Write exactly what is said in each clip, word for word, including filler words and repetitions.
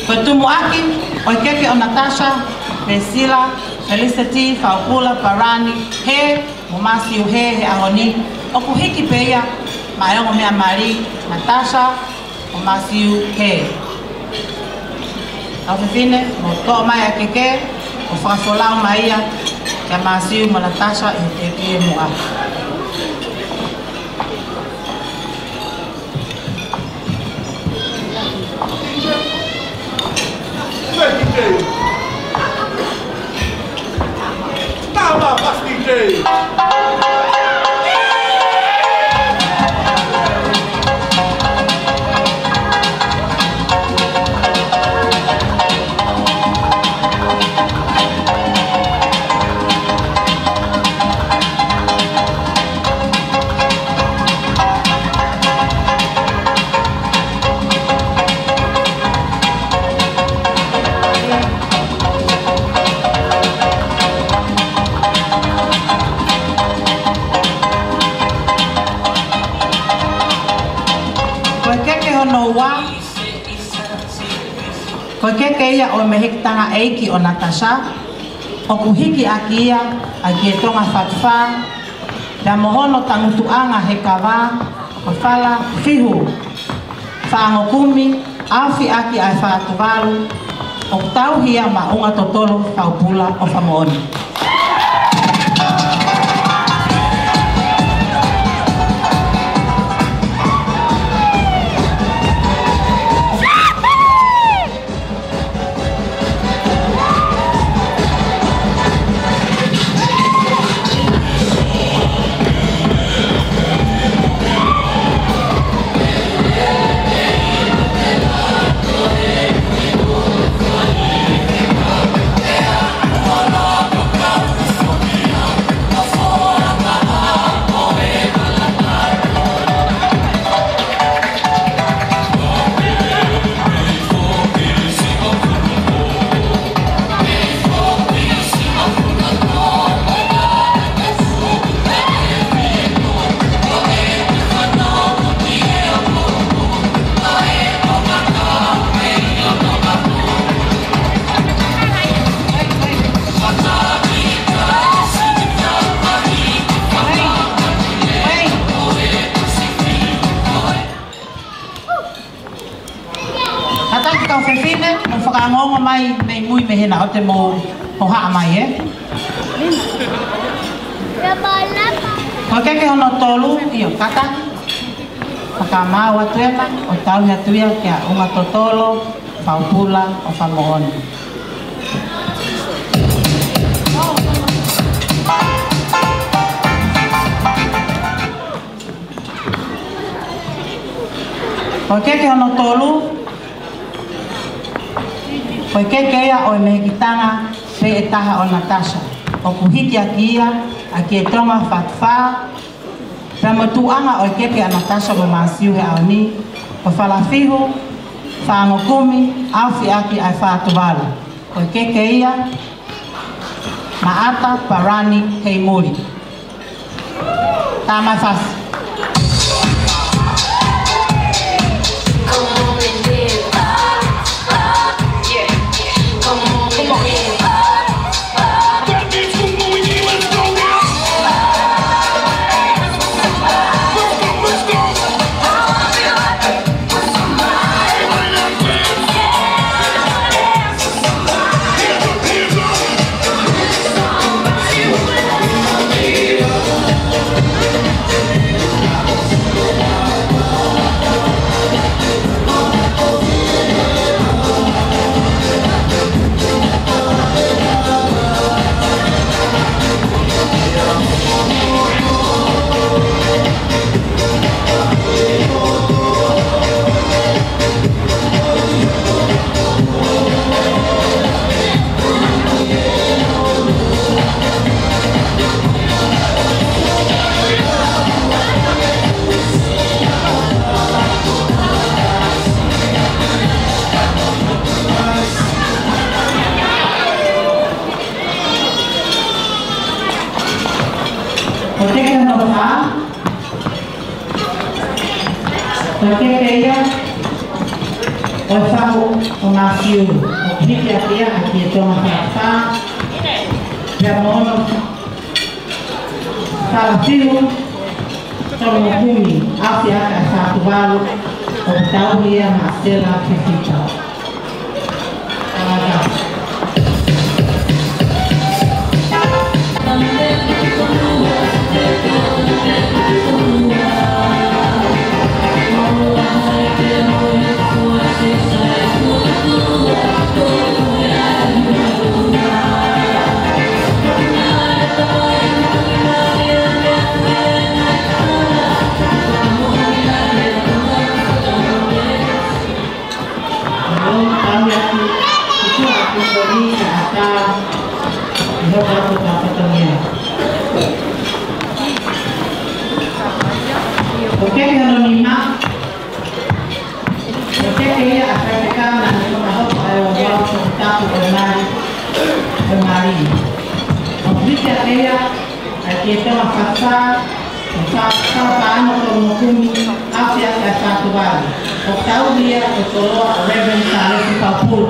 Ko e tumuʻaki ʻo e keke ʻo Natasha Pesila Felicity Faupula Palani Hē mo Māsiu Hē he ʻaho ni, ʻoku hiki pē ia maʻá e ongo meʻa mali, Natasha mo Māsiu Hē. Kau fefine, mou toʻo mai ʻa e keke ʻo fakafolau mai ia kia Māsiu mo Natasha ʻi he tēpile muʻa. Ko e keke hono ua, ko e keke ia ʻo e mehikitanga ʻeiki ʻo Natasha, ʻoku hiki ʻaki ia ʻa e Kietonga Fatufā, pea mo hono tangutuʻanga he kava ko Falafihu Faʻangokumi, ʻaofi ʻaki ʻa e Fā Tuvalu, ʻoku tauhi ia maʻa ʻUnga Totolo Faupula ʻOfamoʻoni. Kātaki kau fefine, mou fakaongoongo mai mei mui mei hena ʻo te mou hohaʻa mai, ē? Ko e keke hono tolu, ʻio, kātaki. Fakamaau atu ena, ʻo tauhi atu ia kia ʻUnga Totolo Faupula ʻOfamoʻoni. Ko e keke hono tolu, ko e keke ia ʻo e mehikitanga pē ʻe taha ʻo Natasha. ʻOku hiki ʻaki ia ʻa e Kietonga Fatufā, pea mo e tuʻunga ʻo e keke ʻa Natasha mo Māsiu he ʻaho ni, ko Falafihu Faʻangokumi, ʻaofi ʻaki ʻa e Fā Tuvalu. Ko e keke ia, Maʻata Palani Heimuli. Tama Fasi. Ko e keke hono fā, ko e keke ia ʻo ʻo e Fahu ʻo Māfiu, ʻoku hiki ʻaki ia ʻa Kietonga Fafā, pea mo hono falafiu tolungofulu, ʻAofi ʻAka ʻe Fā Tuvalu, ʻoku tauhi ia maʻa Sela Fefita. ʻOku keke hono nima, ʻoku keke ia ʻa e faifekau naʻa ne fakahoko ʻa e ouau toputapu ʻo e mali, ʻo e mali. ʻOku hiki ʻaki ia ʻa Kietonga Fafā, ʻo Fa-, Fafā ʻAno Tolungofulu, ʻAofi ʻAka ʻe Fā Tuvalu. ʻOku tauhi ia ʻe he koloa ʻo Reverend Salesi Paupulu.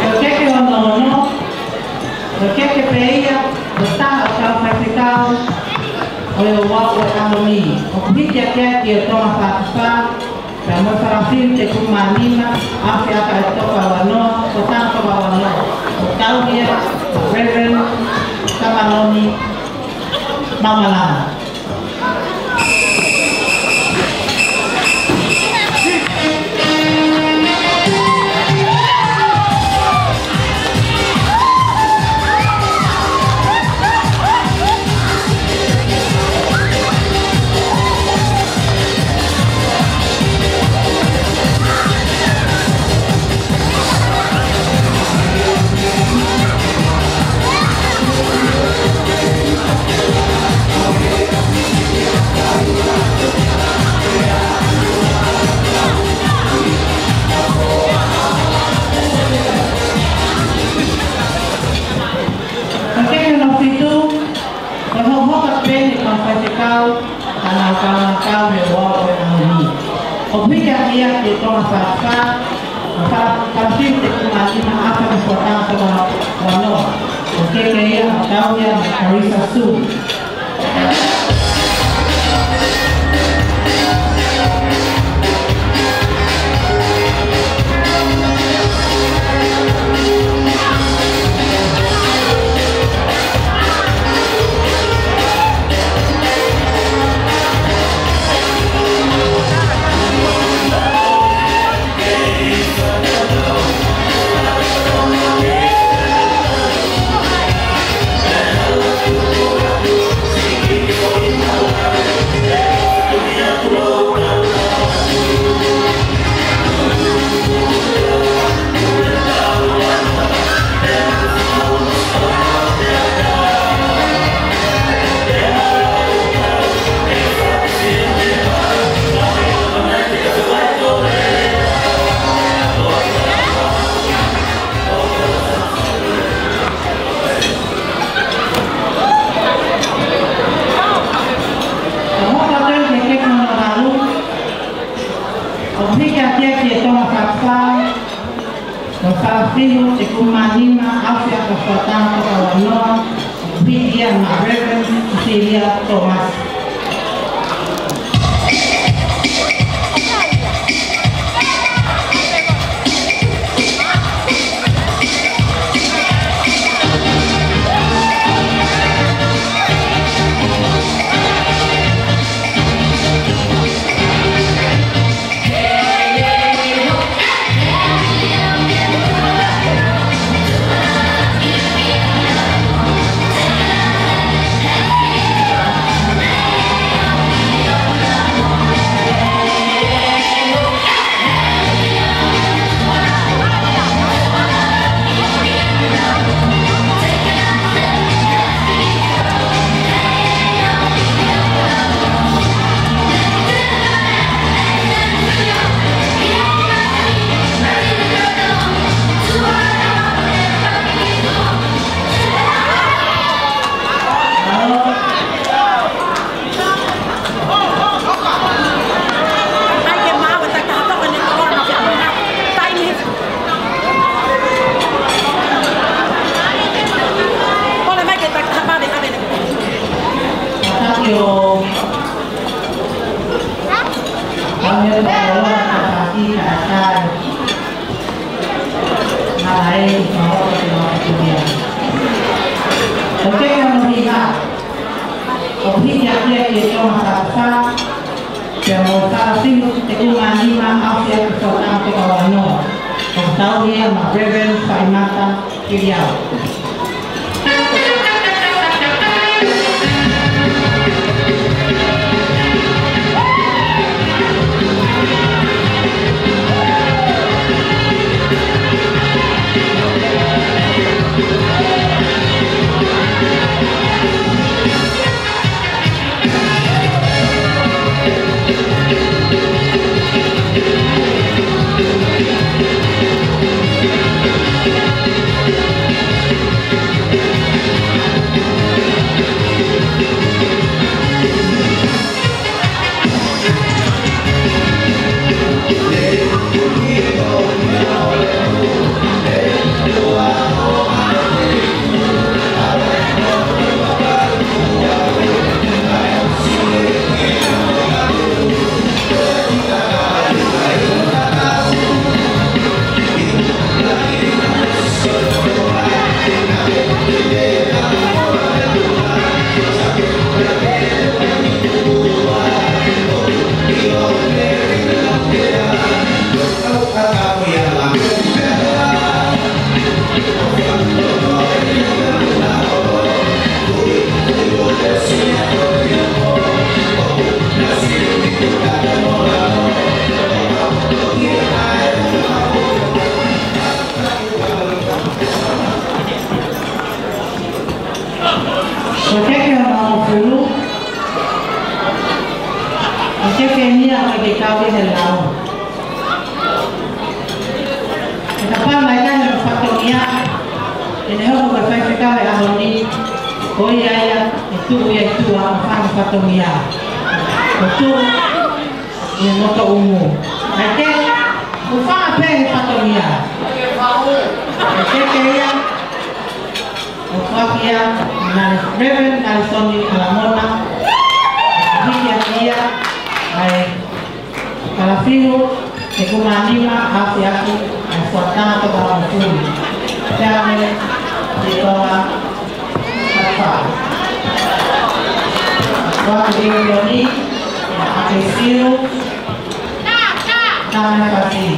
ʻOku keke hono ono, ʻoku keke pē ia ʻo taha ʻo e kau faifekau ʻo e ouau ʻo e ʻaho ni. ʻOku hiki ʻaki ia ʻa Kietonga Fafā, pea mo e falafiu tepulu mā nima, ʻAofi ʻAka ʻe Toko Auanoa, Fuataha Toko Auanoa. ʻOku tauhi ia ʻe Reverend Kamaloni Mamalama. ʻOku keke hono fitu, ko e hokohoko pē ʻeni ʻa e kau faifekau, ʻa ʻenau kau, ʻenau kau he ouau ʻo e ʻaho ni. ʻOku hiki ʻaki ia ʻa Kietonga Fafā, ʻo fa-, falafiu tepulu mā nima, ʻAofi ʻAka ʻe Fuataha Toko Auanoa. ʻOku keke ia ʻo tauhi ia ʻe Karisa Sue. Fakafihu, ʻeku mānima, ʻafiako Fuataha Toka Uanoa, ʻoku hiki ia maʻa Reverend Cecilia Thomas. ʻOku hiki ʻa Tonga Fā, pea mo Fakafihu, ʻeku mānima, ʻafiako Fuataha Toka Uanoa. ʻOku tauhi ia maʻa Reverend Faimata Kiliau. Ko e keke hono hongofulu, ko e keke eni ia ʻoku ʻikai ke kau ia he lao. He kapau naʻe ʻikai ke fatongia, ʻe ne hoko ko e faifekau he ʻaho ni, ko ia ia ʻe tuʻu ia ʻi tuʻa ʻo fai fatongia. Ko e tuʻu ʻi he motoʻumu. Kae kehe, ʻoku fai pē he fatongia. Kae kehe ia, ʻoku fai ia, na Reverend Nalisoni ʻAlamona, ʻoku hiki ʻaki ia ʻa e Fakafihu, ʻeku mānima, ʻafiako, ʻa e Fuataha Toka Uanoa. Pea mo e Tonga Fā. Fakafihu ni, ʻa e Siu, Tana Fasi.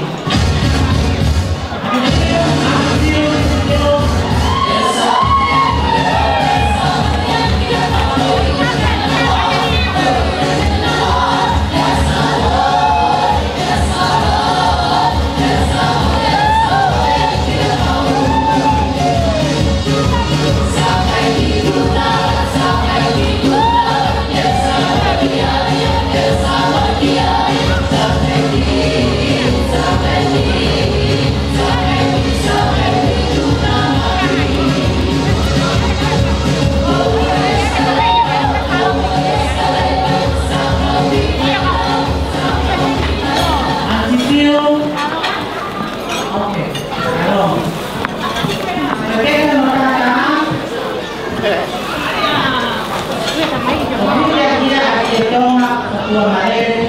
Ua Malele,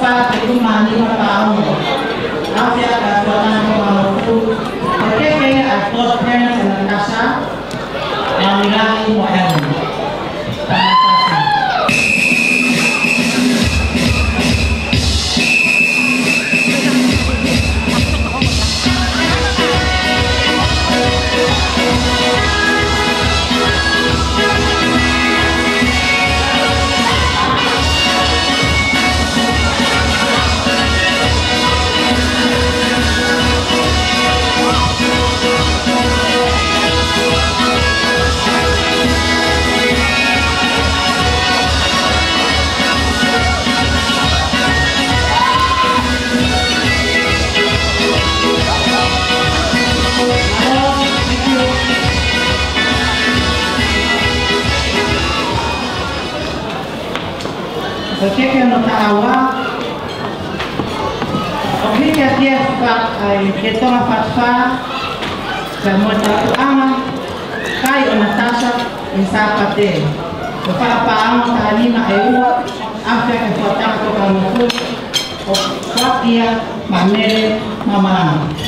fā fitu mā nima paono. Aofia ka tua tana ko manoku. Ko e keke ʻa e Godparents ʻa Natasha, Maunilai mo Ellen. Ko e keke hono taha ua, ʻoku hiki ʻaki ʻa e fa-, ʻa e Ketonga Fatafā, ka mo e tauʻanga kai ʻo Natasha ʻi Sāpate. Ko e fakapaʻanga taha nima ʻe ua, aofia ka tua tana ko manoku, ʻo Kuakia Mamele Mamalanga.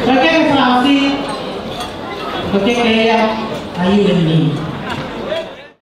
Ko e keke fakaʻosi, ko e keke ia ʻa e U M E.